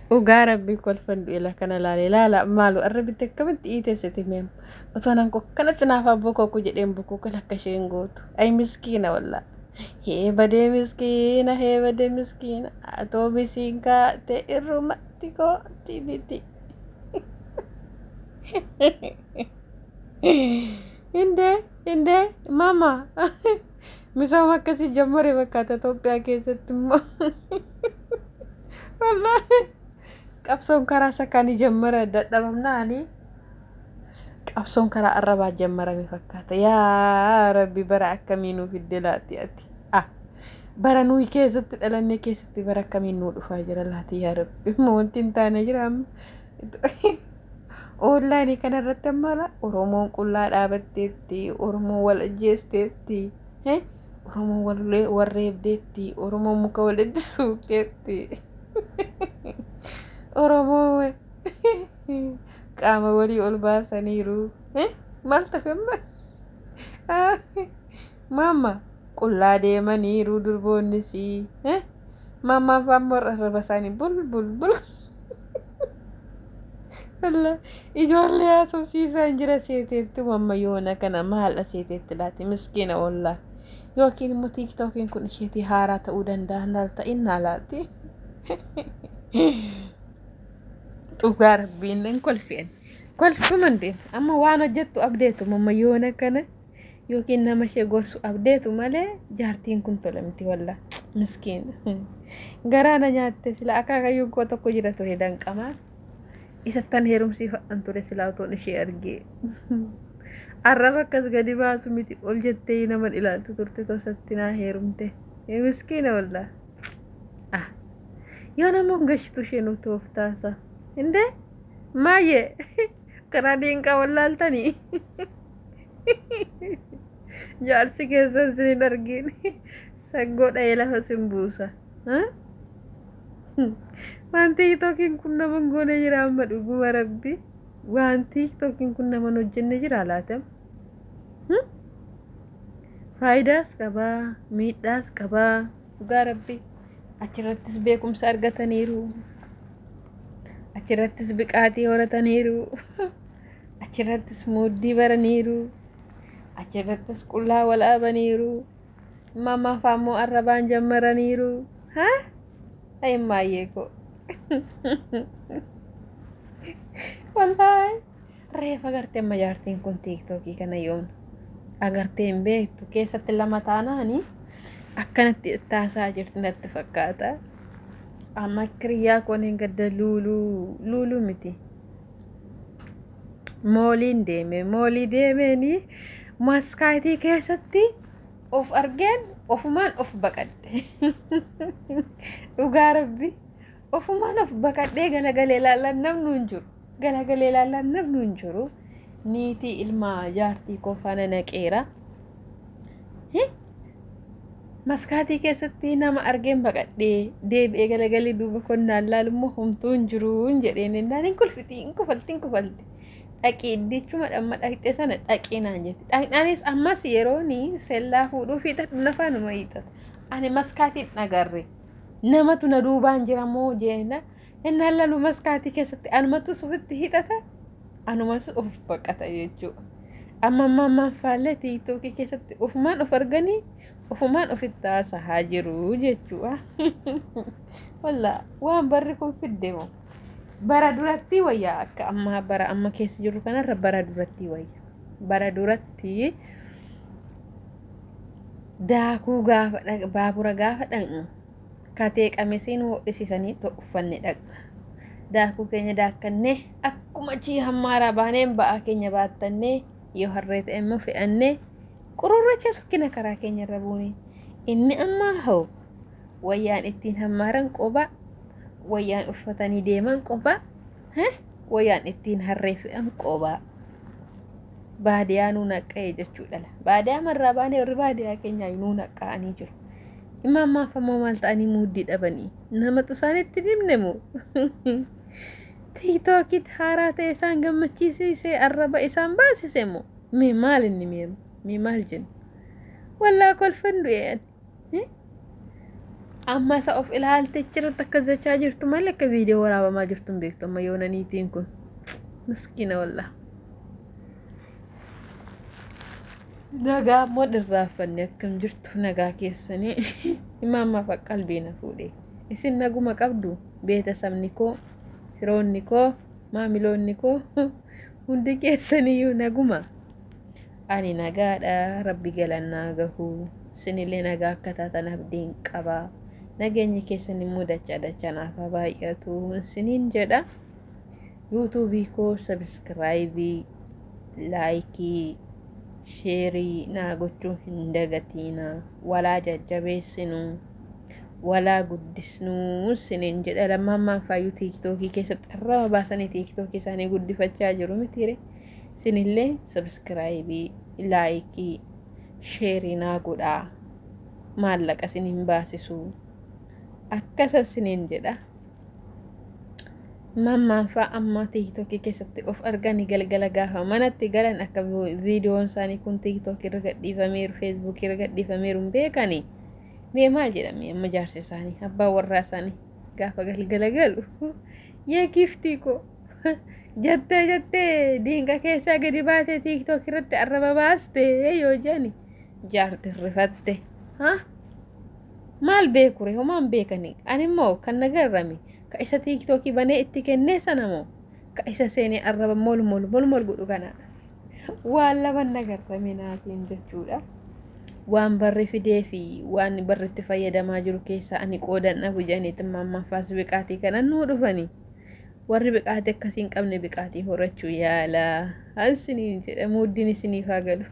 Dhugaa rabbii kolfan du'e la kana laale laala maalu arrabitti akkamitti iiteessiti meem otoo nan akkanatti naaf abboo kooku jedheen bukuu kan akka isheen gootu ay miskiina wallaa hee badee miskiina hee badee miskiina atoo bisiin kaate irrumatti kooti biti Indee indee mama misooma akkasii jammare fakkaata Itoophiyaa keessatti immoo. Wallaahi qabsoon karaa sakkaanii jammara dadhabamnaani qabsoon karaa arrabaa jammarame fakkaata. Yaa Rabbi bara akkamii nuu fidde laati ati. Ah bara nuyi keessatti dhalannee keessatti bara akkamiin nuu dhufaa jira laati yaa Rabbi. Wanti hin taane jira amma. Oonlaayinii kanarratti amma la Oromoon qullaa dhaabatteetti, Oromoon wal ajjeesteetti, Oromoon wal reebdeetti, Oromoon muka walitti suuqxeetti. Oromoon qaama walii ol baasaniiru. Maal tafe amma? Maamma qullaa deemaniiru durboonnis. Maammaan fa'aa immoo arraba isaanii bul bul bul. Wallah ijoollee haasofsiisaan jira seeteetti mamma yoona kana maal seeteetti laati miskiina wallah. Yookiin immoo tiiktookiin kun isheetii haaraa ta'uu danda'a laal ta'innaa laati. Dhugaa rabbiin nan kolfeen. Kolfuman deema. Amma waan hojjettu abdeetu mamma yoona kana. Yookiin nama ishee gorsu abdeetu malee jaartiin kun tola miti walla miskiin garaa na nyaatte sila akaakayyuun koo tokko jira ture danqamaa isattan heerumsiifadhan ture silaa otoon ishee argee arraba akkas gadi baasu miti ol jettee naman ilaaltu turte tosatti naa heerumte miskiina walla ah yoo nama gashitu isheen tooftaasaa indee maayyee karaa diinqaa wallaaltanii Jaarsi keessan sin hin argin. Saggoo dha'ee lafa sin buusa. Waan tiiktookiin kun nama hin goone jira amma dhuguma rabbi. Waan tiiktookiin kun nama hin hojjenne jira laata? Faayidaas qabaa, miidhaas qabaa. Dhugaa rabbi achirrattis beekumsa argataniiru. Achirrattis biqaatii horataniiru. Achirrattis muuddii baraniiru. Achirrattis qullaa wal dhaabaniiru. Mamaa fa'aa immoo arrabaan jammaraniiru. Haa? Ay maayyee koo. Wallaahi reefa agartee amma jaartiin kun tiiktookii kana yoom agartee hin beektu keessatti lama taanaani akkanatti taasaa jirti natti fakkaata. Amma kiriyyaa koon hin gadda luuluu luuluu miti. Mooliin deeme moolii deemeeni maskaayitii keessatti of argeen ofumaan of baqadhe. Dhugaa rabbi ofumaan of baqadhee galagalee ilaallaan namni hin jiru. Galagalee ilaallaan namni hin jiru. Niitii ilmaa jaartii koo faana naqeera. Maskaatii keessatti nama argeen baqadhee deebi'ee galagalee duuba konnaan laalu immoo homtuu hin jiru hin jedheen innaan hin kolfiti hin kofalti hin kofalti. Dhaqii iddichuma dhamma dhaqxee sana dhaqii naan jetti. Dhaqnaanis ammas yerooni sellaa fuudhuu fiixadhu lafaanuma hiixata. Ani maskaatiin dhagarre namatu na duubaan jira moo jeena innaan laalu maskaatii keessatti anumatu ofitti hiixata anumas of baqata jechuudha. Amma ammaa ammaan faallee tiiktookii keessatti ofumaan of arganii ofumaan ofitti haasahaa jiru jechuudha. Wallaa waan barri kun fidde moo bara duratti wayyaa akka ammaa bara amma keessa jirru kanarra bara duratti wayya. Bara duratti daakuu gaafa baabura gaafa dhaqnu katee qamisii nu ho'isisanii uffanne dhaqna. Daakuu keenya daakkannee akkuma achii hammaaraa baaneen ba'aa keenya baattannee yoo harree ta'e immoo fe'annee qururracha sokkina karaa keenya irra buune. Inni ammaa hoo wayyaan ittiin hammaaran qophaa, wayyaan uffatanii deeman qophaa, wayyaan ittiin harree fe'an qophaa. Baadiyaa nuu naqqa'e jechuudha. Baadiyaa marraa baanee warri baadiyaa keenyaa nuu naqqa'anii jiru. Imaammaaf ammoo maal ta'anii muuddii dhabanii namatu isaanitti himne moo? Tiiktookitti haaraa ta'e isaan gammachiisise arraba isaan baasise moo? Mee maal inni mee mee maal jennu? Wallaa kolfan du'e ani. Amma isa of ilaalte achirratti akkas jechaa jirtu malee akka viidiyoo waraabamaa jirtu hin beektu amma yoona niitiin kun. Miskiina wallah. Nagaa immoo dhirraaffanne akkam jirtu nagaa keessanii imaammaaf qalbii na fuudhe. Isin naguma qabdu beeta sabni koo firoonni koo maamiloonni koo hundi keessaniyyuu naguma. Ani nagaadha rabbi galannaa gahu isinillee nagaa akka taatan abdiin qaba. Nageenyi keessan immoo dachaa dachaa naaf haa baay'atu isiniin jedha. Yuutuubii koo sabiskiraayibii, laayikii, sheerii naa gochuu hin dagatiina. Walaa jajjabeessinu, walaa guddisnuu isiniin jedha. Lammaan faayyuu tiiktookii keessatti arraba baasanii tiiktookii isaanii guddifachaa jiru mitiire. Isinillee sabiskiraayibii, laayikii, sheerii naa godhaa. Maallaqa isin hin baasisu. Akkasa isiniin jedha. Mammaan fa'aa amma tiiktookii keessatti of arganii galgala gaafa manatti galan akka viidiyoon isaanii kun tiiktookii irra gadhiifameeru feesbuukii irra gadhiifameeru hin beekani. Mee maal jedhame amma jaarsi isaanii abbaan warraa isaanii gaafa galgala galu yee giiftii koo jettee jettee diinqa keessaa gadi baatee tiiktookii irratti arraba baaste yoo jedhani jaarti rifatte haa maal beekure homaan beekani ani immoo kan na garrame ka isa tiiktookii banee itti kennee sana moo ka isa seenee arraba mol mol mol mol godhu kana waan laman na garrame naatiin jechuudha. Waan barri fidee fi waan barri itti fayyadamaa jiru keessaa ani qoodan dhabu jedhanii ammaaffaas biqaatii kana nuu dhufanii. Warri biqaatii akkasii hin qabne biqaatii horachuu yaala. Hansiniin jedha muuddiin isiniif haa galu.